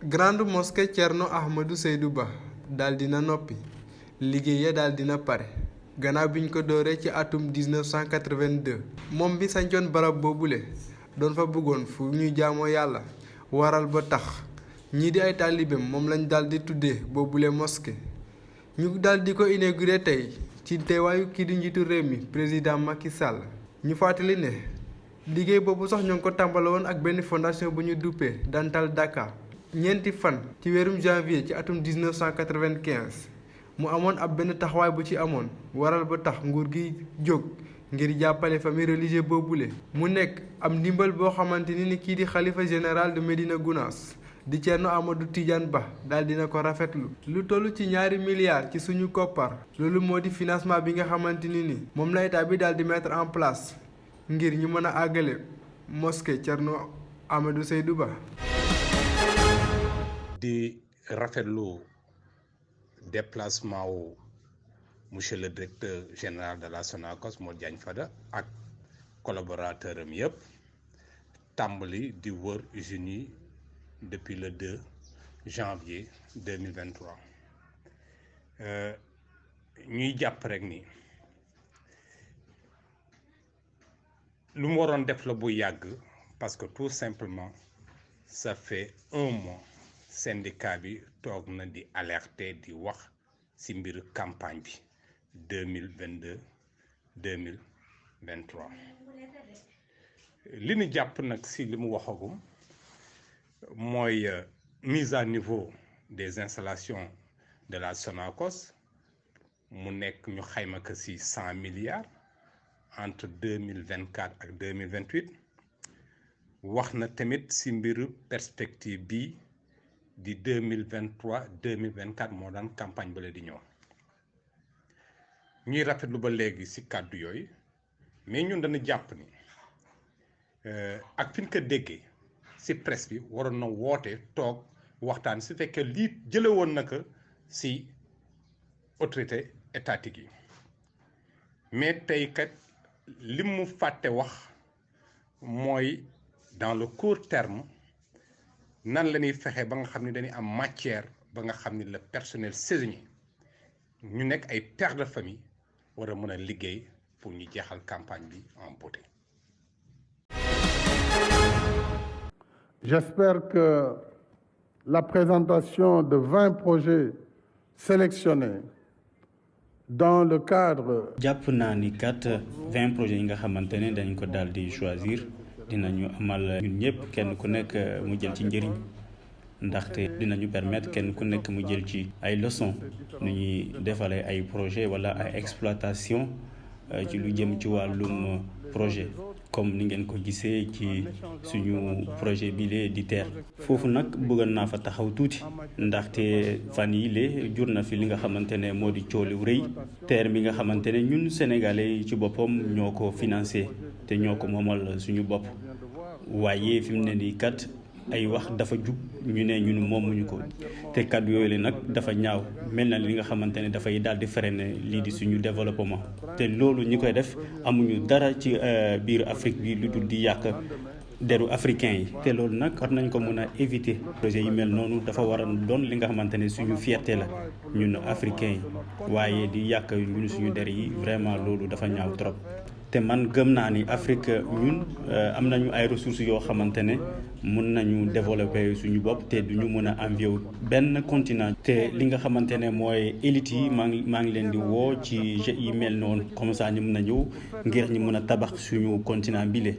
grande mosquée Thierno Ahmadou Seydou Ba daal dina noppi liggéey ya daal dina pare gannaaw biñ ko dooree ci atum 1982 moom bi sañcoon barab boobule doon fa bëggoon fu ñuy jaamoo yàlla waral ba tax ñii di ay taalibeem moom lañ daal di tuddee boobule mosquée ñu daal di ko inauguré tey ci teewaayu kii di njiitu réew mi président Macky Sall ñu fàttali ne liggéey boobu sax ñoo ngi ko tàmbale woon ak benn fondation bu ñu duppee Dantal Dakar ñeenti fan ci weerum janvier ci atum 1995 mu amoon ab benn taxawaay bu ci amoon waral ba tax nguur gi jóg ngir jàppale famille religieuse boobule. mu nekk am ndimbal boo xamante ni kii di xalifa général de Médina Gounass di Thierno Amadou Tidiane Ba daal dina ko rafetlu. lu toll ci 2 milliards ci suñu koppar loolu moo di financement bi nga xamante ni moom la état bi daal di mettre en place ngir ñu mën a àggale mosquée Thierno Amadou Seydou Ba. di rafetlu déplacement wu monsieur le directeur général de la Sonacos Modou Diagne Fada ak collaborateur am yëpp tàmbali di wër usines yi depuis le 2 janvier 2023 ñuy jàpp rek ni lu mu waroon def la bu yàgg parce que tout simplement ça fait 1 mois syndicat bi toog na di alerter di wax ci mbiru campagne bi 2022 2023 li ñu jàpp nag ci li mu waxagum mooy mise à niveau des installations de la Sonacos mu nekk ñu xayma ko ci 100 milliards entre 2024 ak 2028 wax na tamit ci mbiru perspective bi di 2023 2024 moo daan campagne ba la di ñëw ñuy rafetlu ba léegi ci kàddu yooyu mais ñun dañu jàpp ni ak fi ñu ko déggee ci presse bi waroon na woote toog waxtaan su fekkee lii jële woon na ko ci autorité étatique yi mais tey kat li mu fàtte wax mooy dans le court terme nan la ñuy fexe ba nga xam ne dañuy am matière ba nga xam ne le personnel saisonnier ñu nekk ay pères de famille war a mën a liggéey pour ñu jeexal campagne bi en beauté. J'espère que la présentation de 20 projets sélectionnés dans le cadre. jàpp naa ni kat 20 projets yi nga xamante ne dañ ko daal di choisir dinañu amal ñun ñëpp kenn ku nekk mu jël ci njëriñ ndaxte dinañu permettre kenn ku nekk mu jël ci ay leçons nu ñuy defalee ay projet wala ay exploitation ci lu jëm ci wàllum projet comme ni ngeen ko gisee ci suñu projet bi lee di TER. foofu nag bëggoon naa fa taxaw tuuti ndaxte fan yii lee jur na fi li nga xamante ne moo di coow lu rëy TER bi nga xamante ne ñun sénégalais yi ci boppam ñoo ko financé te ñoo ko moomal suñu bopp waaye fi mu ne nii kat ay wax dafa jug ñu ne ñun moomuñu ko te kàddu yooyu la nag dafa ñaaw mel na li nga xamante ne dafay daal di freiner lii di suñu développement te loolu ñi koy def amuñu dara ci biir Afrique bi lu dul di yàq deru africain yi te loolu nag war nañ ko mën a éviter. projet yi mel noonu dafa war a doon li nga xamante ne suñu fierté la ñun africain yi waaye di yàq ñun suñu der yi vraiment loolu dafa ñaaw trop. te man gëm naa ni Afrique ñun am nañu ay ressources yoo xamante ne mun nañu développer suñu bopp te duñu mën a envier benn continent. te li nga xamante ne mooy élite yi maa ngi leen di woo ci jeux yi mel noonu comme ça ñu mën a ñëw ngir ñu mën a tabax suñu continent bile.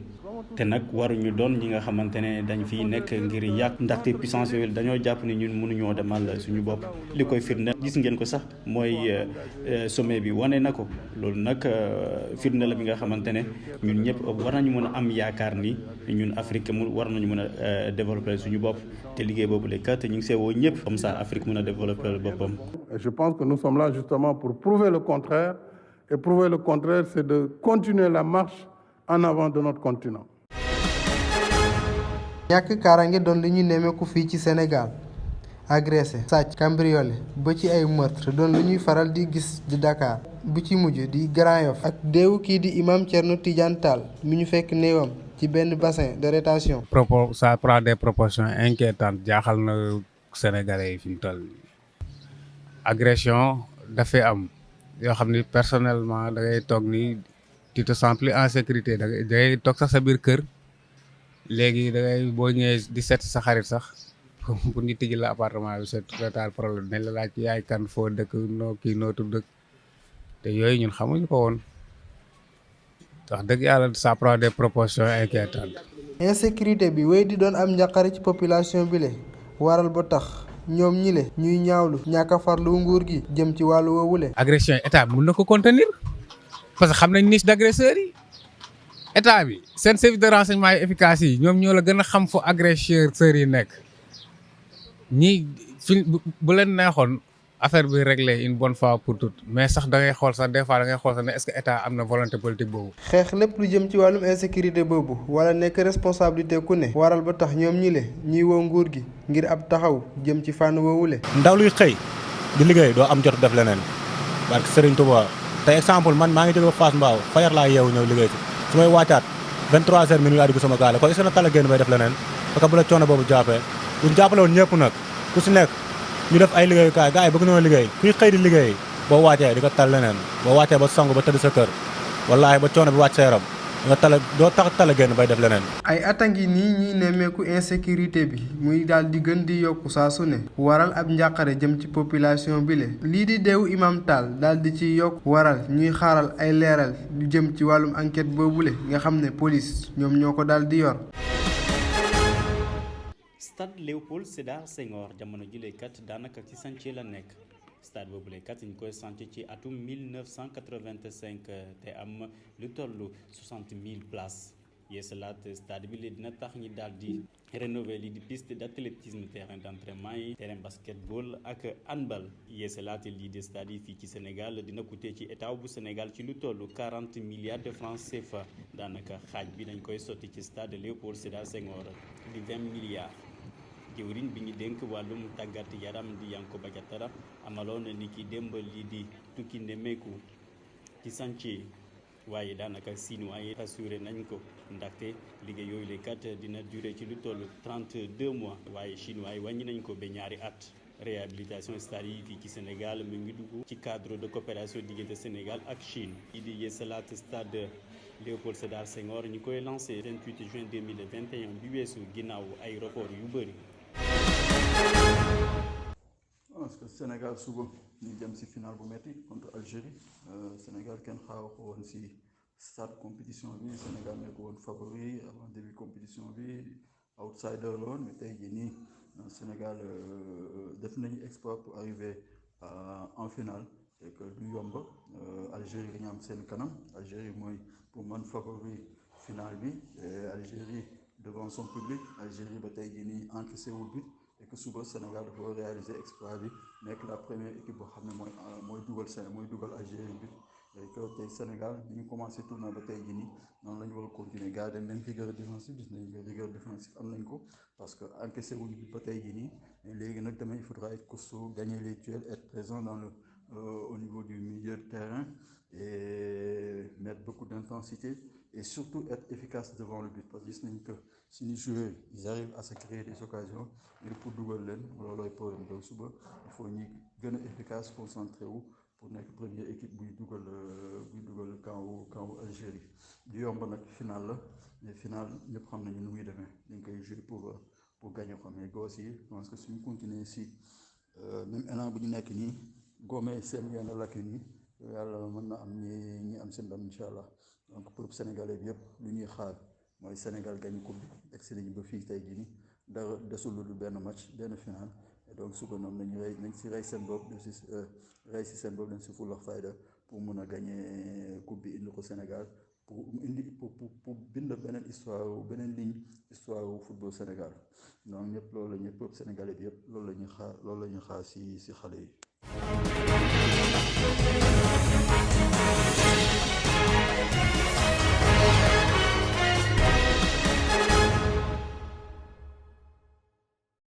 te nag waruñu doon ñi nga xamante ne dañ fiy nekk ngir yàq ndaxte puissance yooyu dañoo jàpp ni ñun mënuñoo demal suñu bopp li koy firnde gis ngeen ko sax mooy sommet bi wane na ko loolu nag firnde la bi nga xamante ne ñun ñëpp war nañu mën a am yaakaar ni ñun Afrique war nañu mën a développer suñu bopp te liggéey boobu la kat ñu ngi seewoo ñëpp comme ça Afrique mën a développer boppam. Je pense que nous sommes là justement pour prouver le contraire et prouver le contraire c'est de continuer la marche en avant de notre continent. ñàkk kaaraange doon li ñu nemmeeku fii ci Sénégal agressé sàcc cambriolé ba ci ay meurtre doon lu ñuy faral di gis di Dakar bu ci mujj di Grand Yoff ak deewu kii di imam Thierno Tidiane Tall mi ñu fekk néewam ci benn bassin de rétention. Ça prend des proportions inquiétantes jaaxal na sénégalais yi fi mu toll agression dafay am yoo xam ni personnellement da ngay toog ni tu te sens plus en sécurité da ngay toog sax sa biir kër léegi da ngay boo ñëwee di seet sa xarit sax pour ñu tijji la appartement bi c'est total problème dañ la laaj yaay kan foo dëkk noo kii noo tudd dëkk te yooyu ñun xamuñu ko woon wax dëgg yàlla ça prend des proportions inquiétantes. insécurité bi wéy di doon am njàqare ci population bi le waral ba tax ñoom ñi le ñuy ñaawlu ñàkk a farlu nguur gi jëm ci wàllu woowule. agression yi état bi mun na ko contenir parce que xam nañ niche d'agresseurs yi état bi seen service de renseignement yi efficace yi ñoom ñoo la gën a xam fu agresseurs yi nekk ñi fi bu leen neexoon affaire bi réglé une bonne fois pour toutes mais sax da ngay xool sax des fois da ngay xool sax ne est-ce que état am na volonté politique boobu. xeex lépp lu jëm ci wàllum insécurité boobu wala nekk responsabilité ku ne waral ba tax ñoom ñi le ñuy woo nguur gi ngir ab taxaw jëm ci fànn woowule. ndaw luy xëy di liggéey doo am jot def leneen parce que Serigne Touba te exemple man maa ngi jóge Fass Mbao fayar laa yeewu ñëw liggéey su may wàccaat 23h minuit laa dugg sama gaale kon est-ce que na tala génn bay def leneen parce que bu la coono boobu jàppee buñ jàppale woon ñëpp nag ku si nekk ñu def ay liggéeyukaay gars yi bëgg nañoo liggéey kuy xëy di liggéey boo wàccee di ko tal leneen boo wàccee ba sangu ba tëdd sa kër wallaahi ba coono bi wàcc sa yaram nga tala doo tax tala génn bay def leneen. ay at a ngi nii ñuy nemmeeku insécurité bi muy daal di gën di yokku saa su ne waral ab njàqare jëm ci population bi le lii di deewu Imam Tall daal di ci yokk waral ñuy xaaral ay leeral lu jëm ci wàllum enquête boobule nga xam ne police ñoom ñoo ko daal di yor. stade Léopold Sédar Senghor jamono jile kat daanaka ci chantier la nekk stade boobule kat ñu koy sant ci atum 1985 te am lu toll 60 000 places yeesalaat stade bi li dina tax ñi daal di rénover li di piste d'athlétisme terrain d'entraînement yi terrain basketball ak handball yeesalaat lii di stade yi fii ci Sénégal dina coûter ci état bu Sénégal ci lu toll 40 milliards de francs CFA daanaka xaaj bi dañ koy sotti ci stade Léopold Sédar Senghor di 20 milliards. jëwriñ bi ñu dénk wàllum tàggat yaram di Yankhoba Diattara amaloon ni ki démb lii di tukki ndemeeku ci chantier waaye daanaka chinois yi assuré nañ ko ndaxte liggéey yooyu le kat dina durer ci lu toll 32 mois waaye chinois yi wàññi nañ ko ba ñaari at réhabilitation stade yi fii ci Sénégal mu ngi dugg ci cadre de coopération diggante Sénégal ak Chine yi di yeesalaat stade Léopold Sédar Senghor ñu koy lancé 28 juin 2021 bi weesu ginnaaw ay report yu bëri. parce que Sénégal suba ñu jëm ci final bu metti contre Algérie Sénégal kenn xaaru ko woon ci stade compétition bi Sénégal nekk woon favori avant début compétition bi outsider la woon mais tey jii nii Sénégal def nañu exploit pour arriver en finale et que du yomb Algérie dañu am seen kanam Algérie mooy pour man favori final bi Algérie devant son public Algérie ba tey jii nii encaissé wul but et que suba Sénégal dafa réaliser exploit bi nekk la première équipe boo xam ne mooy dugal Algérie but et que tey Sénégal ni ñu commencé tournoi ba tey jii nii noonu la ñu war a continuer garder même rigueur défensive gis nañ ko rigueur défensive am nañ ko parce que encaissé wuñ but ba tey jii nii léegi nag demain il faudra être costaud gagner les duels être présent dans le au niveau du milieu de terrain et mettre beaucoup d'intensité et surtout être efficace devant le but parce que gis nañ que suñu joueurs ils arrivent à se créer des occasions mais pour dugal leen loolooy problème donc suba il faut ñu gën a efficace concentré wu pour nekk première équipe buy dugal camp Algérie du yomb nag final la mais final ñëpp xam nañu nu muy demee dañ koy jouer pour gagner ko mais gos yi je pense que suñu continuer si même élan bu ñu nekk nii gommé seen yenn lacune yi yàlla mën na am ñi am seen ndam incha allah donc peuple sénégalais bi yëpp lu ñuy xaar mooy Sénégal gagné coupe bi egsi nañu ba fii tey jii nii dara desul lu dul benn match benn final et donc suba noonu nañ si rey seen bopp dem si rey si seen bopp dem si fulla fayda pour mun a gagné coupe bi indi ko Sénégal pour bind beneen histoire football Sénégal donc ñëpp loolu la ñuy peuple sénégalais bi yëpp loolu la ñuy xaar si xale yi.